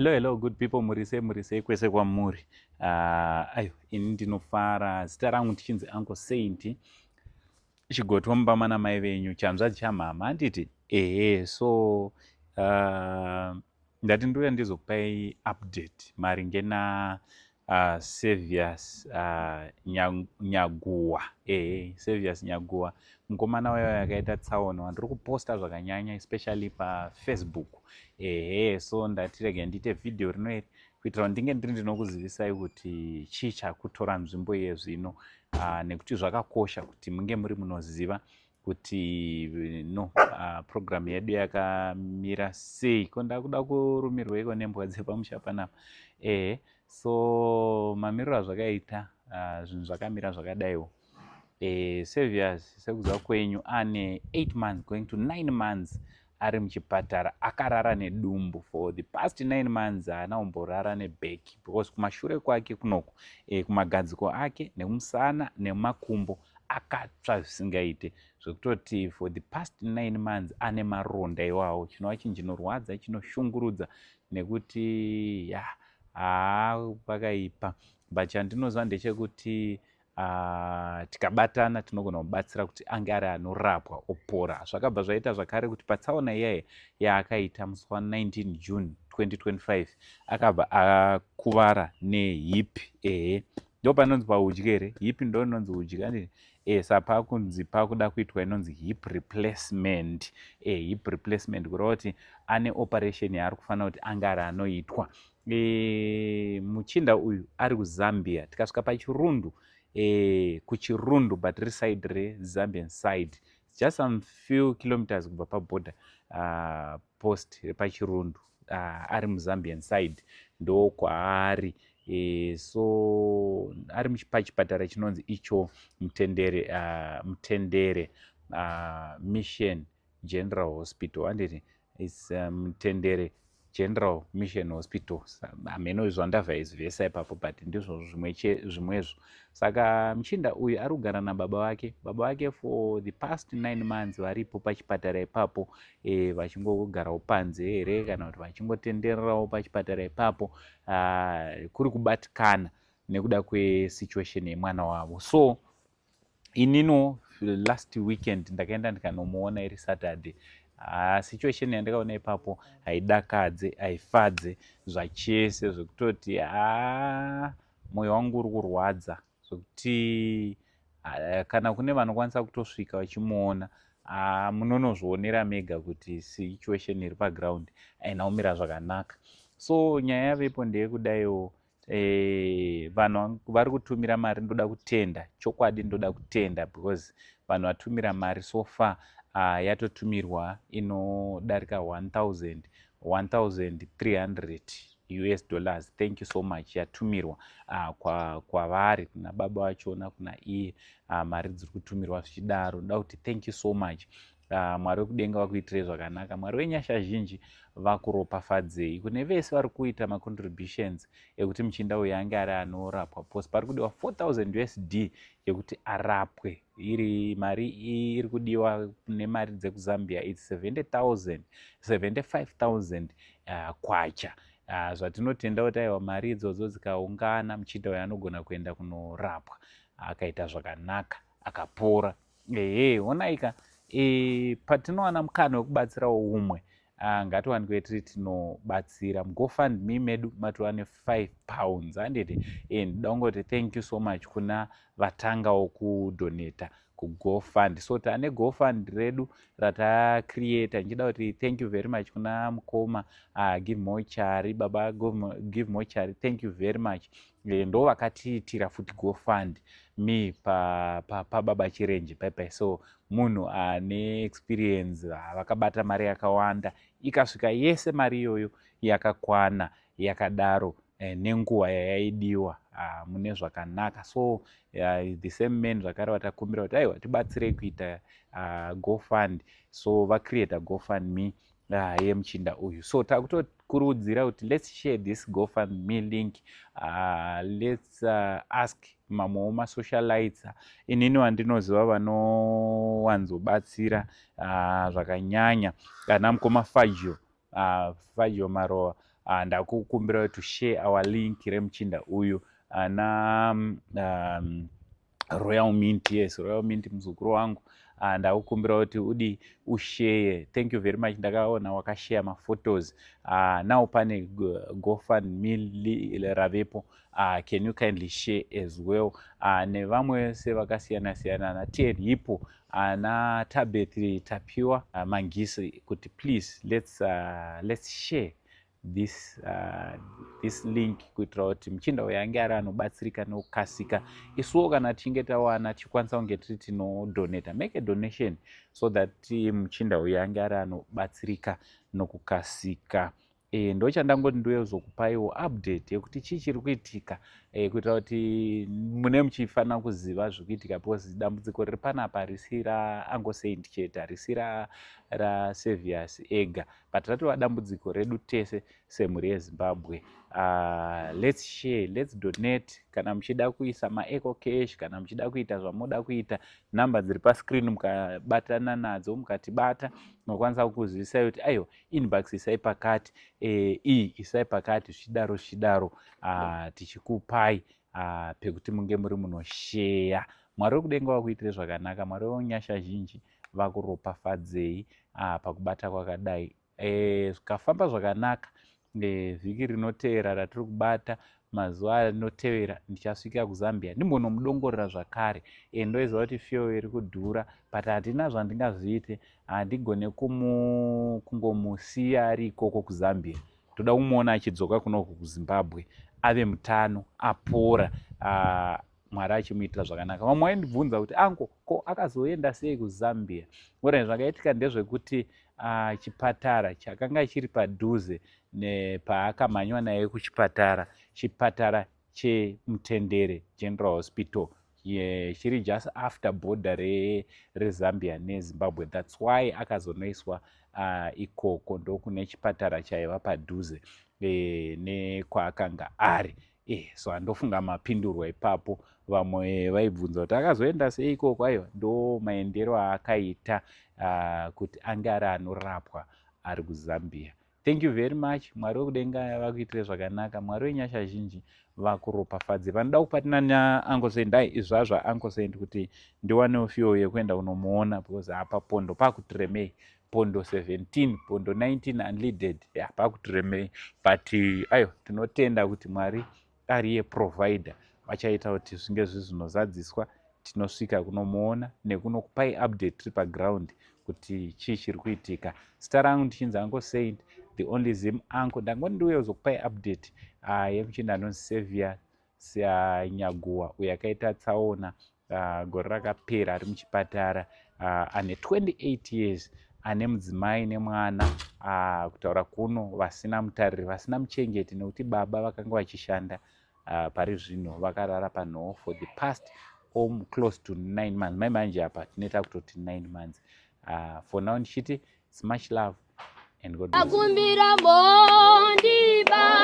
Hello, hello, good people. Muri sei, muri sei kwese kwamuri? Ayo, ini ndinofara. Zita rangu ndichinzi Uncle Saint Chigotwa, mubama namai venyu, chanzvadzi chamhama, handiti? Ehe, so ndati ndouya ndizokupai update maringe na Savious Nyaguwa. Ehe, Savious Nyaguwa, mukomana wayo akaita tsaona, wandiri kuposta zvakanyanya, especially paFacebook. Ehe, so ndati rega ndiite vhidhiyo rino iri kuitira kuti ndinge ndiri ndinokuzivisai kuti chii chakutora nzvimbo yezvino, nekuti zvakakosha kuti munge muri munoziva kuti no program yedu yakamira sei. Ko ndakuda kurumirweiko nembwa dzepamusha panapa? Ehe, so mamiriro azvakaita, zvinhu zvakamira zvakadaiwo. Savious, sekuziva kwenyu, ane 8 months going to 9 months ari muchipatara, akarara nedumbu. For the past 9 months haana kumborara nebheki, because kumashure kwake kunoku, kumagadziko ake nekumusana nemakumbo akatsva zvisingaite, zvekutoti for the past 9 months ane maronda iwawo, chinova chinhu chinorwadza, chinoshungurudza, nekuti ya, haa, pakaipa. But chandinoziva ndechekuti tikabatana tinogona kubatsira kuti ange ari anorapwa opora. Zvakabva zvaita zvakare kuti patsaona iyaya yaakaita musi wa19 June 2025, akabva akuvara nehip. Ehe, ndo panonzi paudyi here? Hip ndo inonzi udyi, andii? Sa pakunzi pakuda kuitwa inonzi hip replacement. Hip replacement kureva kuti ane operation yaari kufanira kuti ange ari anoitwa. Muchinda uyu ari kuZambia. Tikasvika paChirundu, kuChirundu, but riri side reZambian side, just some few kilometers kubva paborder post repaChirundu. Ari muZambian side ndokwaari. So ari pachipatara chinonzi icho Mutendere Mission General Hospital, handiti? It's Mutendere General Mission Hospital. Hameno zvandabva izivhesa ipapo, but ndizvo zvimwezvo. Saka muchinda uyu ari kugara nababa vake. Baba vake for the past 9 months varipo pachipatara ipapo, vachingogarawo panze here kana kuti vachingotendererawo pachipatara ipapo, kuri kubatikana nekuda kwesituation yemwana wavo. So inino last weekend ndakaenda ndikanomuona iri Saturday. Situation yandikaona ipapo haidakadze, haifadze zvachese, zvekutoti haa, mwoyo wangu uri kurwadza, zvekuti kana kune vanokwanisa kutosvika vachimuona, munonozvionera mega kuti situation iri paground haina kumira zvakanaka. So nyaya yavepo ndeyekudaiwo, vanhu vari kutumira mari, ndoda kutenda chokwadi, ndoda kutenda because vanhu vatumira mari so far, yatotumirwa inodarika 1000 1300 US dollars. Thank you so much. Yatumirwa kwavari, kuna baba vachona, kuna iye. Mari dziri kutumirwa zvichidaro. Ndoda kuti thank you so much. Mwari wekudenga vakuitirei zvakanaka, Mwari wenyasha zhinji vakuropafadzei. Kune vese vari kuita macontributions ekuti muchinda uyu ange ari anorapwa pose pari kudiwa 4000 USD yekuti arapwe. Iri mari iri kudiwa nemari dzekuZambia, it's 70,000, 75,000 kwacha. Zvatinotenda kuti aiwa, mari idzodzo dzikaungana, muchinda uyu anogona kuenda kunorapwa akaita zvakanaka, akapora. Ehe, onaika, patinowana mukana wekubatsirawo umwe, ngatiwanikwe tiri tinobatsira. MuGoFundMe medu matova ne£5, handiti? Ndoda kungoti thank you so much kuna vatangawo kudonata kuGoFund. So tane GoFund redu ratacreata. Ndichida kuti thank you very much kuna mukoma Give More Chari, baba Give More Chari, thank you very much. Ndo vakatiitira futi GoFund Me pababa Chirenje paipai. So munhu ane experience, vakabata mari yakawanda, ikasvika yese mari iyoyo yakakwana yakadaro, nenguva yayaidiwa, mune zvakanaka. So the same man zvakare vatakumbira kuti aiwa, tibatsirei kuita GoFund. So vacreata GoFund Me yemuchinda uyu. So takutokurudzira kuti let's share this GoFund Me link. Let's ask mamwewo masocialites. Inini wandinoziva vanowanzobatsira zvakanyanya kana mukoma Fajio, Fajio Marowa. Ndakukumbira to share our link remuchinda uyu ana Royal Mint. Yes, Royal Mint, muzukuru wangu, ndakukumbira kuti udi ushare. Thank you very much. Ndakaona wakashare maphotos. Now pane GoFundMe ravepo. Can you kindly share as well nevamwe vese vakasiyana siyana, ana Ten Hipo, ana Tabeth Tapiwa Mangisi, kuti please let's share this link kuitira kuti muchinda uyu ange ari anobatsirika nekukasika. Isuwo kana tichinge tawana, tichikwanisa kunge tiri tinodonata, make a donation so that muchinda uyu ange ari anobatsirika nokukasika. Ndochandangoti ndiyozokupaiwo update yekuti chii chiri kuitika, kuitira kuti mune muchifanira kuziva zviri kuitika, because dambudziko riri panapa harisi raUncle Saint chete, harisi raSaviors ega, but ratova dambudziko redu tese semhuri yeZimbabwe. Let's share, let's donate. Kana muchida kuisa maEcoCash, kana muchida kuita zvamunoda kuita, nhamba dziri pascreen, mukabatana nadzo, mukatibata, munokwanisa kuzivisai kuti aiwa, inbox isai pakati, iyi isai pakati, zvichidaro zvichidaro, tichikupai pekuti munge muri munosheya. Mwari wekudenga vakuitire zvakanaka. Mwari wenyasha zhinji vakuropafadzei pakubata kwakadai. Zvikafamba zvakanaka, vhiki rinoteera ratiri kubata, mazuva anotevera, ndichasvika kuZambia ndimbonomudongorera zvakare. Ndoiziva kuti fuel iri kudhura, but handina zvandingazviite, handigone kungomusiya ari ikoko kuZambia. Toda kumuona achidzoka kunoku kuZimbabwe ave mutano, apora, Mwari achimuitira zvakanaka. Vamwe vaindibvunza kuti, "Uncle, ko akazoenda sei kuZambia?" Ora, zvakaitika ndezvekuti chipatara chakanga chiri padhuze nepaakamhanywa naye kuchipatara, chipatara cheMutendere General Hospital, chiri just after border reZambia neZimbabwe. That's why akazonoiswa ikoko, ndokune chipatara chaiva padhuze nekwaakanga ari. So handofunga mapindurwa ipapo. Vamwe vaibvunza kuti akazoenda sei ikoko. Aiwa, ndo maendero aakaita kuti ange ari anorapwa ari kuZambia. Thank you very much. Mwari wekudenga vakuitire zvakanaka. Mwari wenyasha zhinji vakuropafadze. Vanoda kupatina naUncle Saint, dai izvazva Uncle Saint kuti ndiwanewo fuel yekuenda kunomuona, because apa pondo pakutiremei, pondo 17, pondo 19 unleaded ya pakutiremei. But aiwa, tinotenda kuti Mwari ariye provider, vachaita kuti zvinge zvizinozadziswa. Tinosvika kunomuona nekunokupai update tiri paground kuti chii chiri kuitika. Zita rangu ndichinzi Uncle Saint, the only Zim uncle. Ndangoti ndiuye kuzokupai update yemuchinda anonzi Saviour Nyaguwa, uyo akaita tsaona gore rakapera, ari muchipatara, ane 28 years, ane mudzimai nemwana, kutaura kuno vasina mutariri, vasina muchengeti, nekuti baba vakanga vachishanda. Pari zvino vakarara panhoo for the past close to 9 months. Mai manje apa tinoita kutoti 9 months. For now ndichiti it's much love and God bless. Akumbira mondibatsire.